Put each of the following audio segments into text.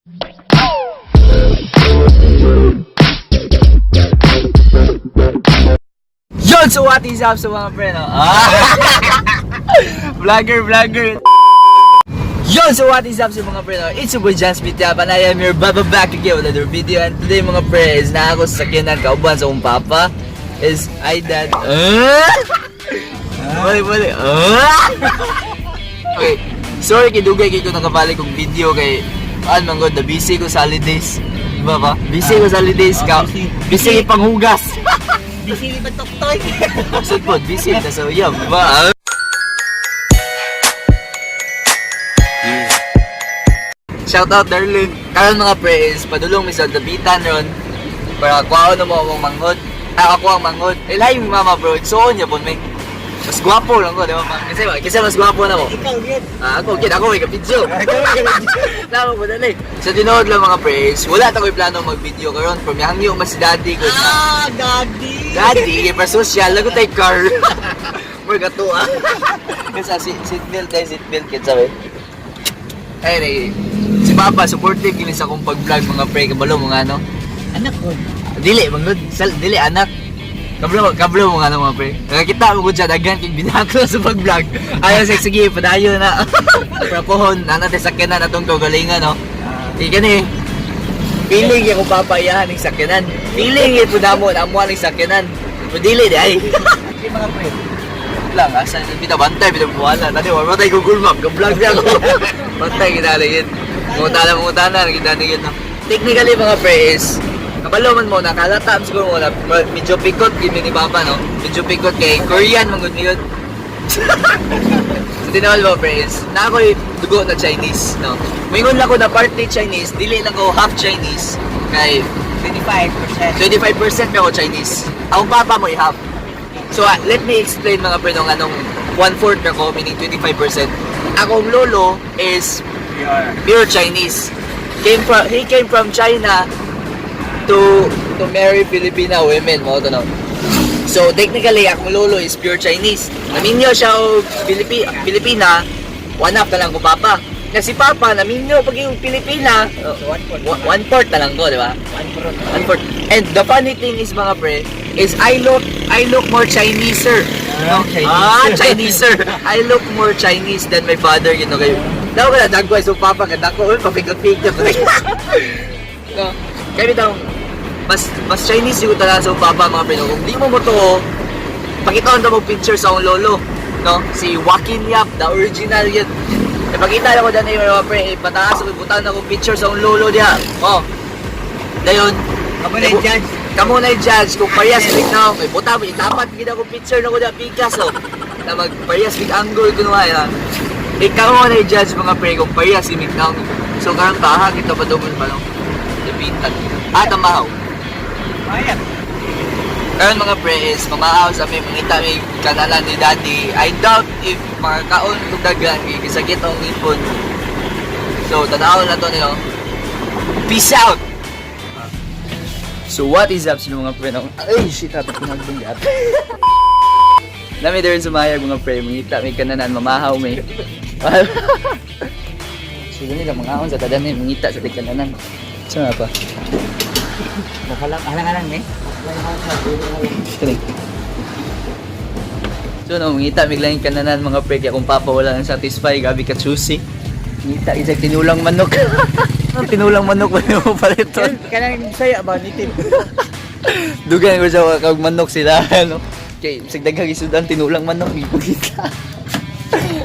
Yon! So what is up sa mga pre, no? Ah! Vlogger, vlogger! Yon! So what is up sa mga pre, no? It's your boy John Smith Yap and I am your Baba back again with another video. And today, mga pre, is na ako sa sakyanan kauban sa akong papa is I dad. Ah! Bali, bali. Ah! Okay. Sorry kay dugay kay ko nakabalik kong video kay an man god, busy ko sa holidays. Diba ba? Busy ko sa holidays ka. Busy. Busy panghugas. Busy ba tuktoy? Sud pod busy na sa uyab, ba? Shout out, darling. Karon, mga pre, is padulong mi sa Dapitan ron para kuhaon na mo akong manghod. Ah, ako ang manghod. Eh, lahi mi mama, bro. Igsuon niya pud may. Mas gwapo lang ko, di ba, ma? Kasi, kasi mas gwapo na mo. Ikaw yun. Ah, ako, kid, ako may ka-video. Tama po dali. Sa tinuod lang, mga pre, is wala ta ko'y plano mag-video karon. From hangyo mas si daddy ko na. Ah, daddy! Daddy, kay pa social, lagot tay car. More gato ah. Kasi si seatbelt tayo, seatbelt kid sabi. Ay, ay, si Papa supportive kini sa akong pag-vlog, mga pre, kabalo mga ano. Anak ko. Dili, mangod, sal, dili anak. Kablo, kablo mga ano, mga pre. Nakakita mo gud siya daghan kay binaklo sa pag-vlog. Ayaw sa sige, padayon na. Pero pohon, na natin sakyanan atong kaugalingan, no. Di kani. Feeling ako papayahan ng sakyanan. Feeling ito damo na amo ang sakyanan. Pero dili di ay. Hindi mga pre. Lang asa bita bantay bita buwala. Tadi wa tay Google Map, ga-vlog niya ako. Bantay ginalagin. Mangutana mangutana ginalagin no. Technically, mga pre, is kabalo man mo nakalata siguro mo na medyo pikot gid ni Papa, no. Medyo pikot kay Korean man gud yun. Sa tinawal mo, pre, is na ako'y dugo na Chinese, no. Moingon lang ko na partly Chinese, dili lang ko half Chinese kay 25%. 25% ako Chinese. Ang papa mo half. So let me explain, mga pre, nung anong one-fourth ako, meaning 25%. Akong lolo is Pure. pure Chinese. Came from he came from China to marry Filipina women, mo to no. So technically akong lolo is pure Chinese. Naminyo siya og Pilipina, one half na lang ko papa. Na si papa naminyo pag yung Pilipina, So, one-fourth. One fourth na lang ko, di ba? One-fourth. One fourth. And the funny thing is, mga pre, is I look more Chinese, sir. Ah, Chinese. Ah, Chinese, sir. I look more Chinese than my father, kayo. Daw ka na dagway so papa ka dako ul papikot-pikot. No. Kaya bitaw mas mas Chinese yung talaga sa papa, mga pre. No? Kung di mo mo to, pakita ko mo picture sa akong lolo, no? Si Joaquin Yap, the original yun. Ipakita ko dyan yung mga pre, ipataas ako, ibutan ako picture sa akong lolo diya. Oh. Dayon, Kamo na yung judge. Kamo na yung judge kung parehas big na ako. Buta mo, itapat gid ako picture na ko diya pikas oh. Na mag parehas big angle kuno ay lang. Ikaw mo na yung judge, mga pre, kung parehas big na. So karon baha kita padungol pa no. Dapitan. Ah, tamahaw. Mayat. Karon, mga pre, is mamaaw sa may mangita may kanalan ni daddy. I doubt if makakaon kung dagan kay gisakit ang ipon. So tanaw na to nino. Peace out. So what is up sa mga pre? No? Ay shit, happy ko nagbanggat. Nami din sumayag, mga pre, mangita may kananan mamahaw may. So ganun lang mga sa tadan eh, mangita sa kananan. So nga pa. Makalang, alang-alang eh. Kani. So no, mangita mig lang kananan, mga pre, kaya kung papa wala nang satisfy, gabi ka choosy. Ngita isang tinulang manok. Ang tinulang manok ba mo paliton? Kanang saya ba nitin? Dugan ko siya kag manok sila ano. Kay bisag daghang isudan tinulang manok gipagita.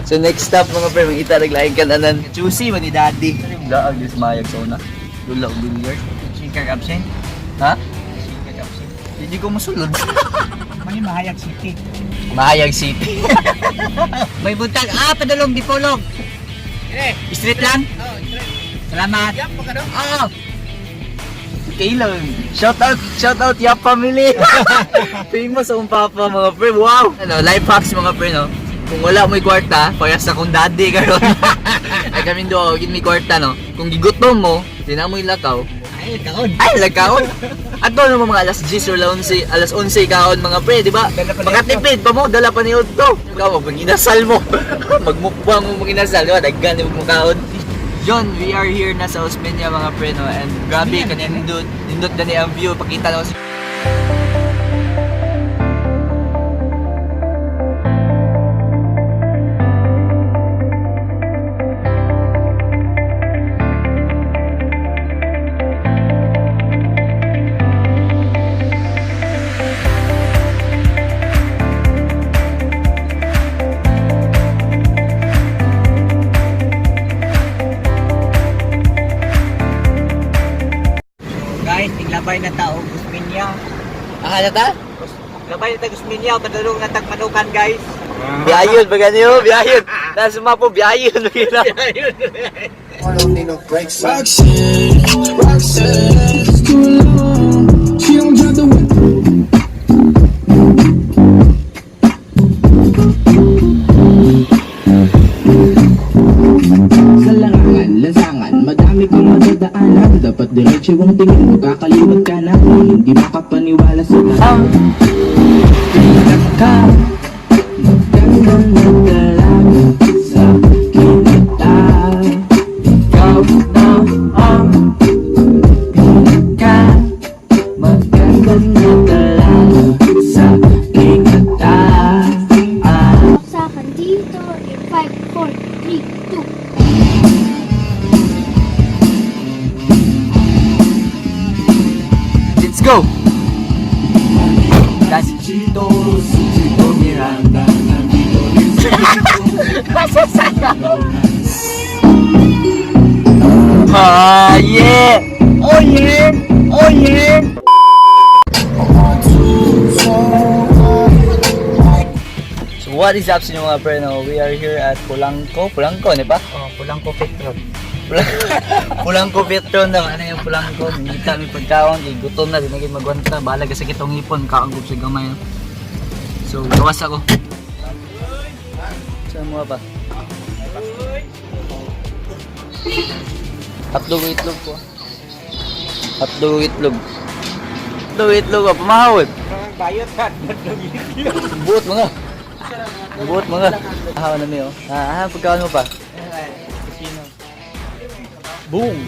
So next stop, mga pre, mangita naglaing kananan. Choosy man ni daddy. Laag dis mayag sa una. Dula og billiard. Singkag absent. Ha? Singkag absent. Hindi ko musulod. Mani Mahayag City. Mahayag City. May buntag. Ah, padulong Dipolog. Street lang. Salamat. Ah! Kailan? Shout out Yap family. Famous ang papa, mga pre. Wow. Ano, life hacks, mga pre, no. Kung wala mo'y kwarta, parehas sa kong daddy karon. Ay kami do, gid may kwarta, no. Kung gigutom mo, di na mo'y lakaw. Ay, kaon. Ay, lakaon. Ato naman mga alas 10 or 11, alas 11 kaon, mga pre, di ba? Dala pa ni Makatipid pa mo, dala pa ni Otto. Ikaw, mag inasal mo. Magmukbang mo mag inasal, di ba? Daggan mo kaon. Yun, we are here na sa Osmeña, mga pre, no? And grabe, Osmeña, kanindot. Nindot na ni ang view. Pakita na ko. Guys, tiglabay na tao Gusminya. Akala ta? Labay na ta Gusminya, padulong na tag manukan, guys. Biyayon ba ganyo? Biyayon. Nasa mapo, biyayon. I don't need no breaks. Roxanne, Roxanne, it's too long. She don't drive the whip. Sa larangan, lansangan, madami kang madadaanan. Dapat diretso ang tingin mo, kakaliwat ka na kung hindi makapaniwala sa tao. Ka, maganda na dalaga sa kinita. Ikaw na ang pinaka maganda na dalaga sa kinita. Ah. Sa akin dito in 5, 4, 3, 2. Let's go! That's Chito, si Chito Miranda, nandito rin si Ah, yeah! Oh yeah! Oh yeah! So what is up sa inyo, mga pre, no? We are here at Pulangko. Pulangko, di ba? Oh, pulang ko petrol. Pulangko Petron daw. Ano yung Pulangko? Hindi kami pagkaon. Kay gutom na. Di na magwanta. Bahala ka sa kitong ipon. Kaanggob sa gamay. No? So, gawas ako. Saan mo ba? Hotdog o itlog ko. Hotdog o itlog. Hotdog o itlog ko. Pumahawod. Bayot ka. Buot mga. Buot mga. Hawa na mi oh. Ah, ah, pagkaon mo pa. Boom.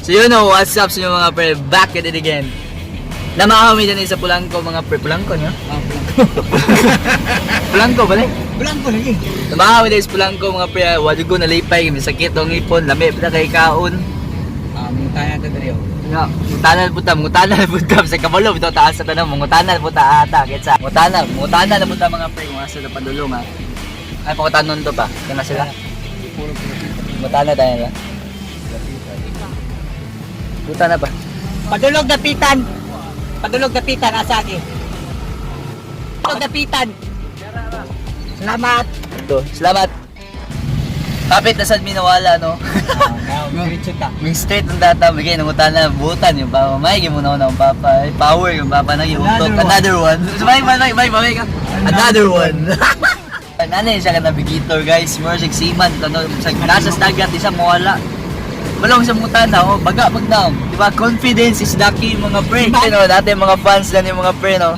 So you know what's up sa inyo, mga pre, back at it again. Namakaw mi dyan sa Pulangko, mga pre. Pulangko niyo? Oh, pulang. Pulangko ba ni? Pulang ko lagi. Namakaw mi dyan sa Pulangko, mga pre. Wadyo ko nalipay, may sakit ang ipon, lami pa kay kaon. Ah, mutaya ta diri. Nga, mutanan po ta, mutanan po ta, sa kabalo, bitaw taas sa tanan, mutanan po ta ata, kitsa. Mutanan, mutanan na po ta, mga pre, kung asa na padulong ha. Ay, pangutanon to pa, kana sila. Mutana tayo na. Mutana pa. Padulog dapitan. Padulog dapitan asa agi. Padulog dapitan. Salamat. Ito, salamat. Kapit na sad minawala, no? Ah, diretso ta. May straight ang data, bigay ng utana, butan yung papa. May muna na ang papa. Ay, power yung papa na yung Another one. Another one. May, may, may, may, may, ka. Another one. Nanay siya ka navigator, guys. More sig seaman. Tano, sa, nasa dagat, isa mawala. Balong sa mutana, oh, baga pag down. Di ba? Confidence is the key, mga pre. You know, dati mga fans na yung mga pre, no?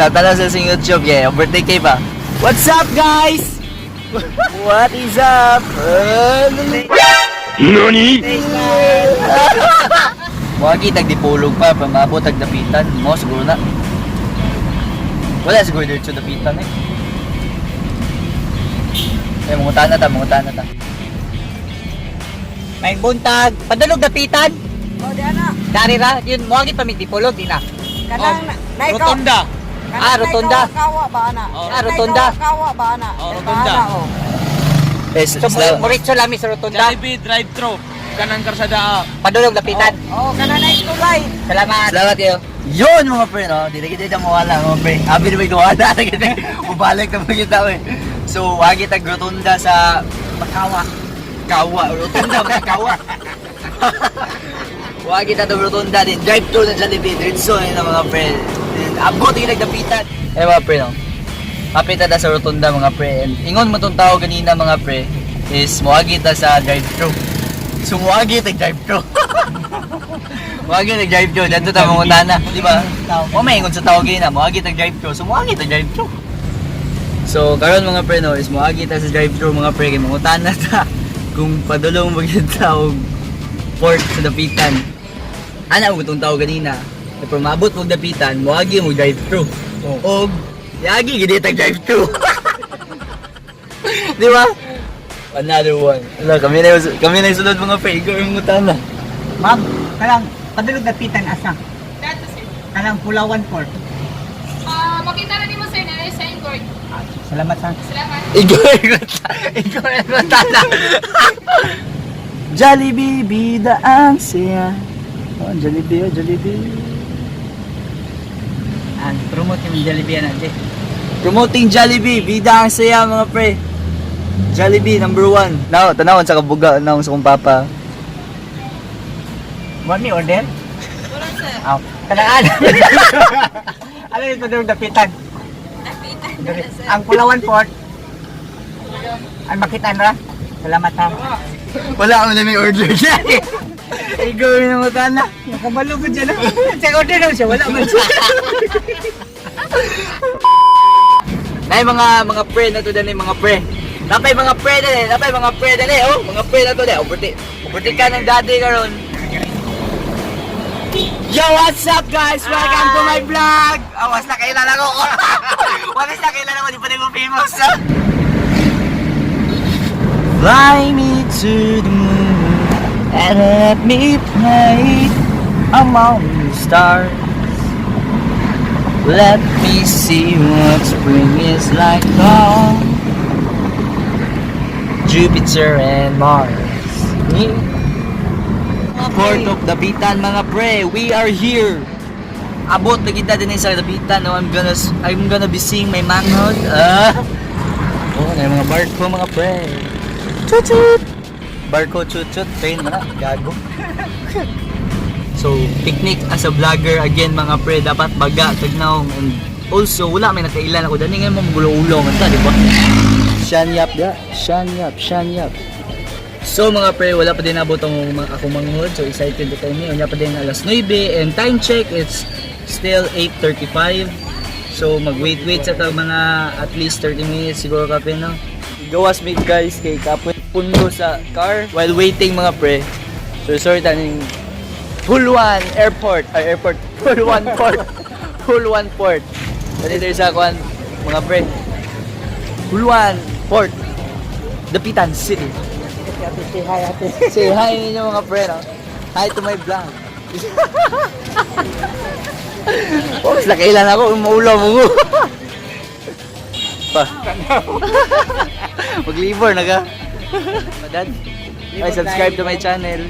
Tatala sa YouTube, yeah. Birthday pa. What's up, guys? What is up? Wagi tagdipulog pa, pamabot tagdapitan mo siguro na. Wala siguro diretso dapitan eh. Eh, mangutana ta, mangutana ta. May buntag. Padulog dapitan. Oh, di ana. Dari ra, yun mo agi pa mig dipulog di na. Kanang na ikaw. Rotonda. Ah, rotonda. Kawa ba ana? Ah, rotonda. Kawa ba ana? Oh, rotonda. Oh. Eh, So moritso lami sa rotonda. Jollibee drive-thru. Kanang karsada. Padulog dapitan. Oh, kanang na tulay. Salamat. Salamat kayo. Yun mga pre, no? Di na kita mawala, mga pre. Abi na may nawala na kita. Ubalik na kita eh. So, wagi tag rotunda sa Makawa. Kawa. Rotunda, mga kawa. Wagi ta rotunda din. Drive thru na Jollibee. Diretso yun ang mga pre. Then, abot yung nagdapitan. Eh mga pre, no? Kapit na sa rotunda, mga pre. And ingon mo tong tao ganina, mga pre, is muagi ta sa drive thru. So muagi tag drive thru. Muagi tag drive thru. Dito ta mangutana, di ba? O may ingon sa tao ganina, muagi tag drive thru. So muagi tag drive thru. So karon, mga pre, no, is moagi ta sa drive-thru, mga pre, kay mangutan na ta kung padulong magyud ta og port sa Dapitan. Ana og itong tao ganina. Pero maabot mo Dapitan, moagi mo drive-thru. Og yagi gid tag drive-thru. Di ba? Another one. Ala, kami na yung sunod, mga pre, ikaw yung ngutana. Ma'am, kanang padulong Dapitan asa? Dato, sir. Kanang Pulawan Port. Ah, makita na nimo, sir, na signboard. Ah, salamat sa. Salamat. Ikaw yung ikaw yung ngutana. Jollibee, bida ang siya. Oh, Jollibee, oh, Jollibee. Ah, promote yung Jollibee ana, Jay. Promoting Jollibee, bida ang saya, mga pre. Jollibee, number one. Now, tanawon sa kabuga, naong sa kong papa. Mo ni order? Wala, sir. Ah, kanang ano? Ano yung padulong Dapitan? Dapitan. Ang Pulawan Port. Ay, makita ra. Salamat ha. Wala kami na may order niya. Ikaw yung nangutana. Nakabalo ko dyan. Sa order daw siya, wala man siya. Nay mga pre na to dani, mga pre. Napay mga pre dani, napay mga pre dani, oh, mga pre na to dani. Oberti. Oberti ka ng daddy karon. Yo, what's up, guys? Welcome to my vlog. Awas na kailan ako. Wakas na kailan ako, di pa rin mo famous. Ah. Fly me to the moon and let me play among the stars. Let me see what spring is like on Jupiter and Mars. Port of Dapitan, mga pre, we are here. Abot na kita din sa Dapitan. No, I'm gonna be seeing my manghod. Ah. Oh, na yung mga barko, mga pre. Chut chut. Barko chut chut, train man na, gago. So, picnic as a vlogger again, mga pre, dapat baga, tagnaong, and also wala may nakailan ako dani ngayon mo magulo-ulo man ta, di ba? Shan yap da, shan yap, shan yap. So mga pre, wala pa din abot ang mga akong manghod. So excited na tayo niya. Wala pa din alas 9 and time check, it's still 8:35. So mag-wait-wait sa tag mga at least 30 minutes siguro kape, no. Gawas me guys kay kapoy pundo sa car while waiting, mga pre. So sorry taning Puluan Airport, ay airport, Puluan Port. Puluan Port. Dali tayo sa kwan, mga pre. Puluan Port. Dapitan City. Ate, say hi, ate. Say hi ninyo, mga pre, no? Hi to my vlog. Oh, mas nakailan ako, umuulaw mo. Pa. Mag-liver na ka. Madad. Ay, subscribe to my channel.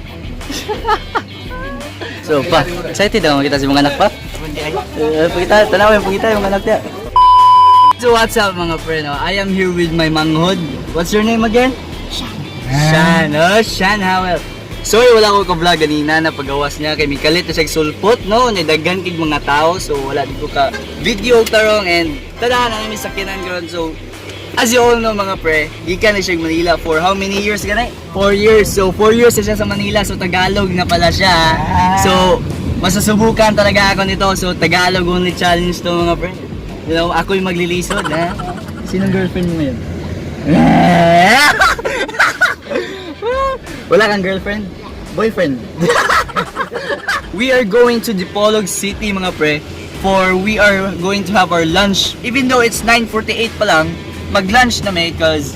So, pa, excited ako makita si mga anak pa. Eh, pakita, tanawin, pakita yung anak niya. So, what's up, mga pre, no? I am here with my manghod. What's your name again? Shan. Oh, Shan Howell. Sorry, wala ko ka-vlog ganina na pagawas niya kay mikalit na siya sulpot, no? Nidaghan kig mga tao, so wala di ko ka video tarong and tada na namin sakyanan karon. So, as you all know, mga pre, gikan na siya Manila for how many years ganay? 4 years. So, 4 years na siya sa Manila. So, Tagalog na pala siya. So, masasubukan talaga ako nito. So, Tagalog only challenge to, mga pre. Ako yung maglilisod, ha? Sinong girlfriend mo ngayon? Wala kang girlfriend? Boyfriend? We are going to Dipolog City, mga pre, for we are going to have our lunch. Even though it's 9:48 pa lang, mag-lunch na may cause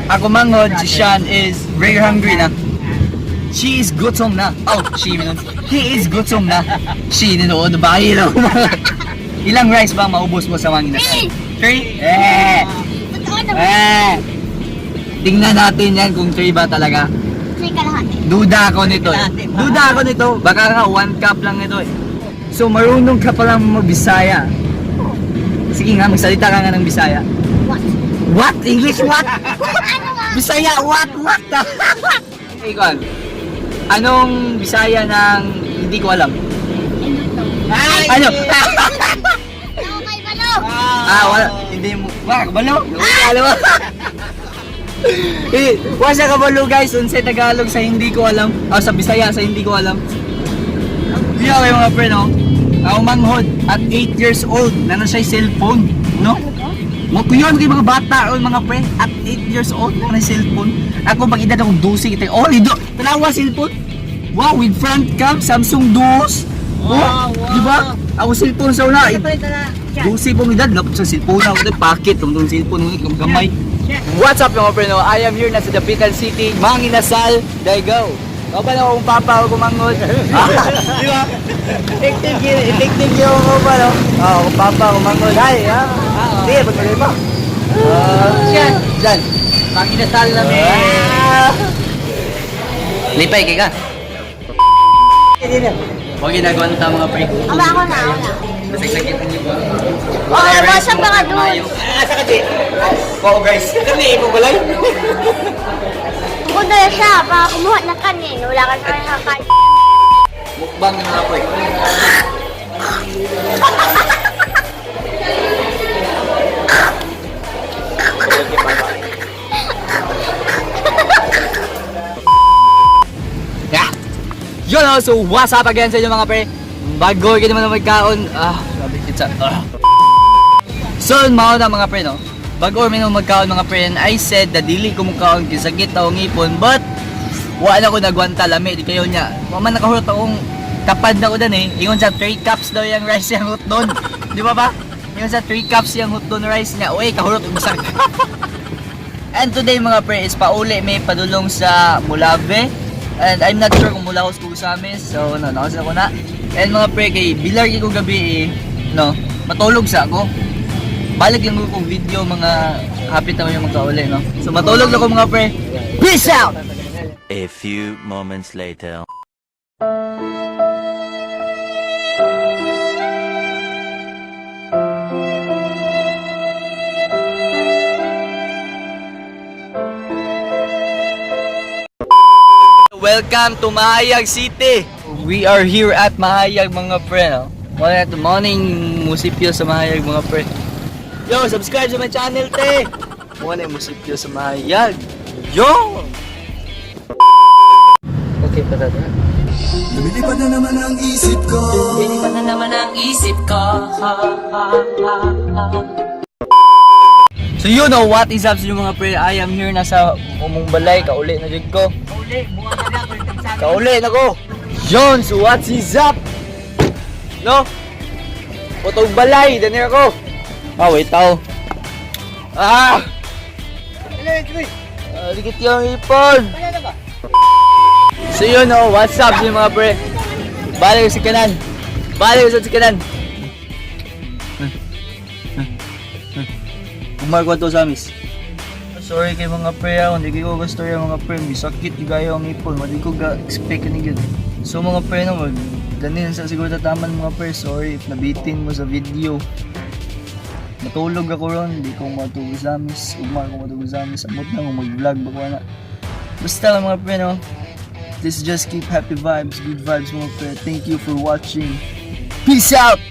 ako manghod, si Sean is very hungry na. She is gutom na. Oh, she minun. He is gutom na. She ninood ba na. Ilang rice ba maubos mo sa mga inasal? Three? Eh! Totoo naman. Eh! Tingnan natin yan kung three ba talaga. Three kalahati. Duda ako nito eh. Duda ako nito. Baka nga one cup lang ito eh. So marunong ka palang magbisaya. Sige nga, magsalita ka nga ng Bisaya. What? What? English what? Ano nga? Bisaya what? What? Hey, Kwan. Anong Bisaya ng hindi ko alam? I don't know. Ano? Ako kay Balo. Ah, wala. Hindi mo. Wala, kabalo. Wala, alam mo. Eh, wala siya kabalo, guys. Unsay Tagalog sa hindi ko alam. Ah, sa Bisaya sa hindi ko alam. Hindi ako mga pre, no? Ako manghod at 8 years old na na siya cellphone, no? Mo kuyon kay mga bata o mga friend at 8 years old na na cellphone. Ako pag edad akong 12 kita. Oh, lido. Tanawa cellphone. Wow, with front cam Samsung Duos. Oh, di ba? Ako cellphone sa una. 12 pong edad, lapot sa cellphone ako ito, packet, tungtong cellphone, ngunit gamay. What's up mga pre, no? I am here na sa Dapitan City, Manginasal, there you go. Kauban ako kung papa o kumangod. Ah, di ba? Effective yun, effective yun ako pa, no? Oo, kung papa kumangod. Hi, ha? Sige, pagpagay pa. Diyan. Diyan. Manginasal namin. Lipay, kay ka. Huwag ginagawa ng tama mga pre. Aba, ako na, ako na. Masagsakit ang iba. Oh, what's up mga dudes? Wow guys, kani mo balay. Pupunta na siya para kumuha ng kanin. Wala ka na kanin. Mukbang ng mga pre. Yeah. Yun oh, so what's up again sa inyo mga pre? Bago kayo naman ang magkaon. Ah, grabe kitsa. Ah. So, mao na mga pre, no? Bago or minong magkaon mga pre, and I said na dili ko mukaon kisagit akong ngipon, but wala na ko nagwanta lami di kayo niya. Wa man nakahurot akong kapad na ko dan eh. Ingon sa 3 cups daw yung rice yung hotdog. Di ba ba? Ingon sa 3 cups yung hotdog rice niya. Uy, kahurot og usa ka. And today mga pre is pauli may padulong sa Mulave. And I'm not sure kung mula ko sa amin. So no, nakasal ko na. And mga pre kay bilar ko gabi eh, no, matulog sa ako. Balik yung kong video mga happy tayo yung magkauli, no. So matulog na ko mga pre. Peace out. A few moments later. Welcome to Mahayag City. We are here at Mahayag mga pre, no. Wala na morning musipyo sa Mahayag mga pre. Yo, subscribe sa my channel te. Wala yung musipyo sa Mahayag. Yo! Okay pa tata. Lumilipad na naman ang isip ko. Lumilipad na naman ang isip ko. So you know what is up sa inyo mga pre? I am here na sa umong balay, kauli na jud ko. Kauli, buwan na na. Kauli na ko. Yun, so what is up? No? Putong balay, dani ako. Ah, wait tao. Ah! Ah, dikit yung ipon. So yun oh, what's up sa inyo mga pre? Balik sa kanan. Balik sa kanan. Umarko to sa amis. Sorry kay mga pre ah, hindi ko gusto yung mga pre, may sakit yung gaya ang ipon, wala ko ga-expect ni gyud. So mga pre no, wag ganin sa siguro tataman mga pre, sorry if nabitin mo sa video. Matulog ako ron, hindi ko matulog sa amis, ugma ako matulog sa amis, amot na kung mag-vlog ba ko na. Basta lang mga pre no, this just keep happy vibes, good vibes mga pre. Thank you for watching. Peace out!